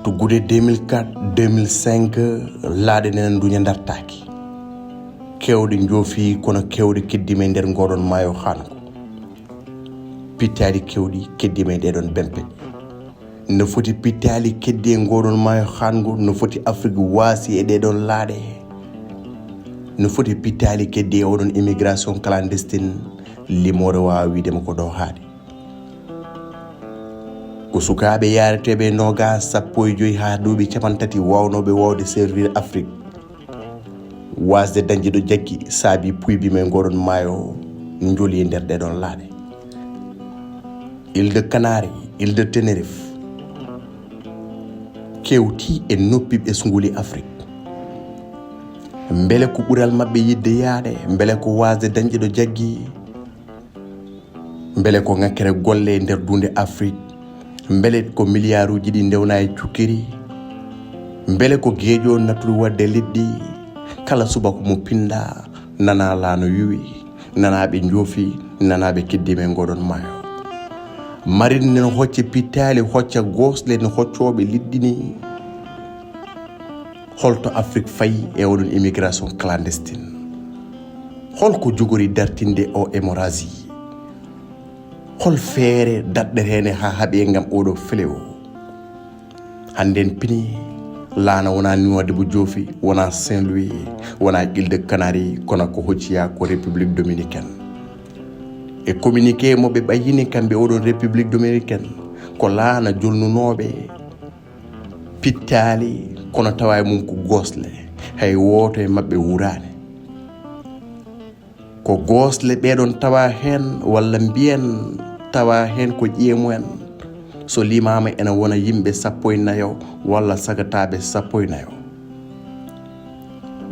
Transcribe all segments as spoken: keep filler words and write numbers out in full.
To gude deux mille quatre, deux mille cinq, laaɗe nene nduña dartaaki. Keewɗe njoofi kono keewɗe keddima e nder ngoɗon maayo haango. Pittaali keewɗi keddima e ɗeɗon bempe. No foti pittaali keddi e ngoɗon maayo haango, no foti Afrik waasi e ɗeɗon laaɗe. No foti pittaali keddi e oɗon immigration clandestine, limoore waawa wiidema ko ɗo haaɗi. Ko sukaaɓe yaareteeɓe e noogas, sappo e joyi haa duuɓi capantati waawnooɓe waawde servir Afrik. Waasde dañde ɗo jaggi saabi puybi men ngoɗon maayo njoli e nder ɗeɗon laaɗe. Île de Canaries, île de Tenerife, kewti e noppi ɓesnguuli Afrik. Mbele ko ɓural maɓɓe yiɗde yahde? Mbele ko waasde dañde ɗo jaggi? Mbele ko ŋakkere golle e nder duunde Afrik? Mbele ko miliyaaruuji ɗi ndewna e cukkiri? Mbele ko geeƴo nattuɗo waɗde liɗɗi? Kala subaka mo pinda, nana laana yuwi, nana ɓe njoofi, nana ɓe keddima e ngoɗon maayo. Marine ne hocca pittaali, hocca gosle no hoccooɓe liɗɗi ni. Holto Afrik fayi e oɗon immigration clandestine? Hol ko jogori dartinde o hémorragie? Hol feere daɗɗeteende haa haɓe ngam oɗo fléau? Hannden pini, laana wona Nouadhibou joofi, wona Saint-Louis, wona Île de Canaries, kono ko hocciya ko République dominicaine. E communiqué mo ɓe ɓayyini kamɓe oɗon République dominicaine, ko laana jolnunooɓe pittaali, kono tawa e mum ko gosle, hay wooto e maɓɓe wuraani. Ko gosle ɓeɗon tawa heen, walla mbiyen tawa heen ko ƴiye mumen. So limaama ena wona yimɓe sappo e nayo walla sagataaɓe sappo e nayo.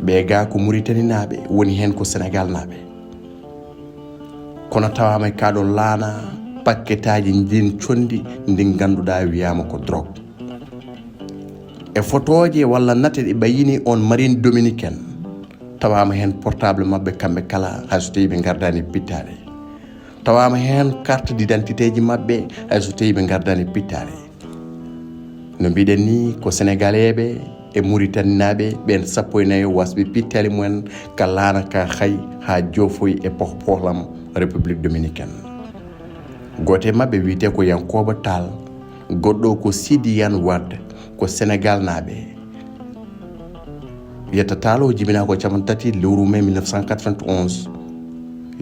Ɓe ga ko Muritaninaaɓe, woni heen ko Senegaalnaaɓe. Kono tawaama e kaɗo laana pakketaaji ndin condi ndi ngannduɗaa wiyaama ko drogue. E fotooje walla nate ɗe ɓayyini on Marine dominicaine, tawaama heen portable maɓɓe kamɓe kala, hay so tawii ɓe ngardaani pittaali. Tawaama heen carte d'identité ji maɓɓe, hay so tawii ɓe ngardaani pittaali. No mbiɗen ni, ko Senegaleeɓe e Muritaninaaɓe ɓeen sappo e nayo wasɓe pittaali mumen ka laana ka hay haa joofoyi e poh-, pohlam République dominicaine. Gooto e maɓɓe wiyetee ko Yankooba Taal, goɗɗo ko Sidi Yan Wade, ko Senegaalnaaɓe. Yetta Taal o jibinaa ko capanɗe tati lewru mai mille neuf cent quatre-vingt-onze.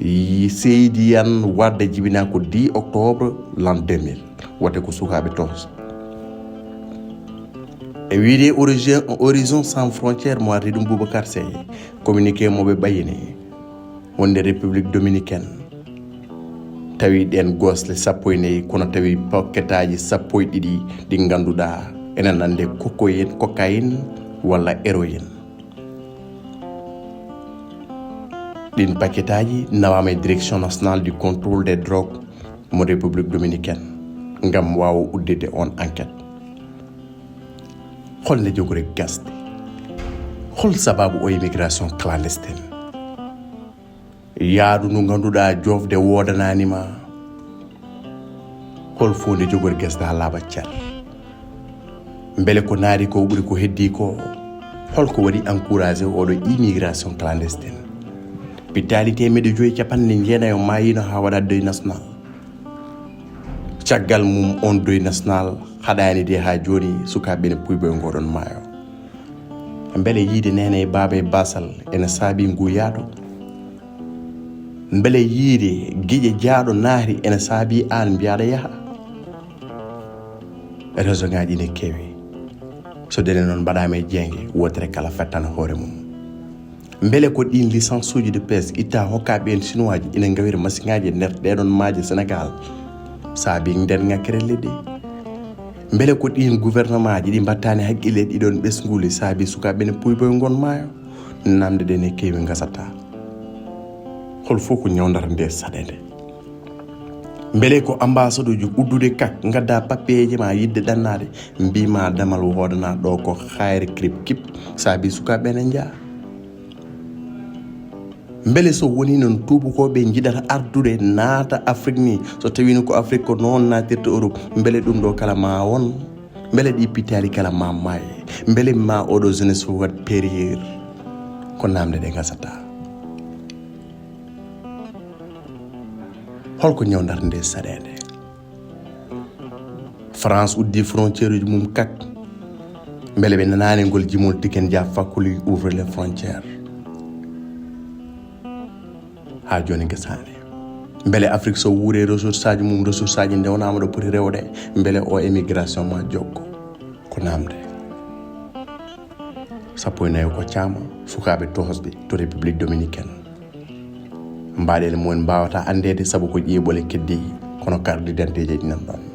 Yi-, Seydi Yan Wade jibinaa ko dix octobre l'an deux mille. Wate ko sukaaɓe toon. E wiyde Origi-, Horizon Sans Frontières mo ardi ɗum Boubacar Seye, communiqué mo ɓe ɓayyini wonde République dominicaine tawi ɗeen gosle sappo e nayi, kono tawi pakketaaji sappo e ɗiɗi ɗi ngannduɗaa ene nande cocaïne, cocaïne walla héroïne. Ɗin pakketaaji nawaama e Direction nationale du contrôle des drogues mo République dominicaine ngam waawa udditde on enquête. Hol nde jogori gasde? Hol sababu o immigration clandestine? Yaadu ndu ngannduɗaa joofde woodanaani ma. Hol fof nde jogori gasde haa laaɓa cer? Mbele ko naati ko ɓuri ko heddi ko? Hol ko waɗi encouragé oɗo immigration clandestine? Pittaali teemedde joyi capanɗe jeenayo maayino haa waɗa deuil national. Caggal mum on deuil national haɗaani de haa jooni sukaaɓe ene puybo e ngoɗon maayo. Mbele yiide neene e baaba e basal ene saabi ngu yaado? Mbele yiide giƴe jaaɗo naati ene saabi aan mbiyaɗa yaha? Raison ŋaaji ne keewi. So dene noon mbaɗaama e jeenge, wootere kala fettana hoore mum. Mbele ko ɗiin licence uji de pêche itta hokka ɓeen Chinois ji ina ngawira masiŋaaji e nder ɗeɗon maaje Sénégal saabi nden ŋakkere leɗɗi? Mbele ko ɗiin gouvernement ji ɗi mbattaani haqqille e ɗiɗon ɓesnguuli saabi sukaaɓe ne puybo e ngon maayo? Namde ɗe ne keewi ngasata. Hol fof ko ñawndata nde saɗeende? Mbele ko ambassade uji uddude kak, ngadda papiyeeji ma yiɗde ɗannaade, mbi ma damal woodana ɗo ko hayre kirip kip, saabi sukaaɓe ne njaa. Mbele so woni noon tuubakooɓe njiɗata ardude naata Afrik ni, so tawino ko Afrik ko noon naatirta Europe, mbele ɗum ɗo kala ma won? Mbele ɗi pittaali kala ma maaye? Mbele ma oɗo jeunesse fof waɗ périr? Ko namde ɗe gasata. Holko ñawndata nde saɗeende? France uddi frontière uji mum kak. Mbele ɓe nanaani ngol jimol Tiken Jah Fakoly ouvre les frontières? Ha joni gasaani. Mbele Afrique so wuuri ressource aji mum, ressource aji ndewnama ɗo poti rewde? Mbele o émigration ma jokko? Ko namde. Sappo e nayo ko caama, sukaaɓe tohosɓe to République Dominicaine. Mbaɗele mumen mbawata andede sabu ko ƴeeɓole keddi, kono carte d'identité ji nan ɗon.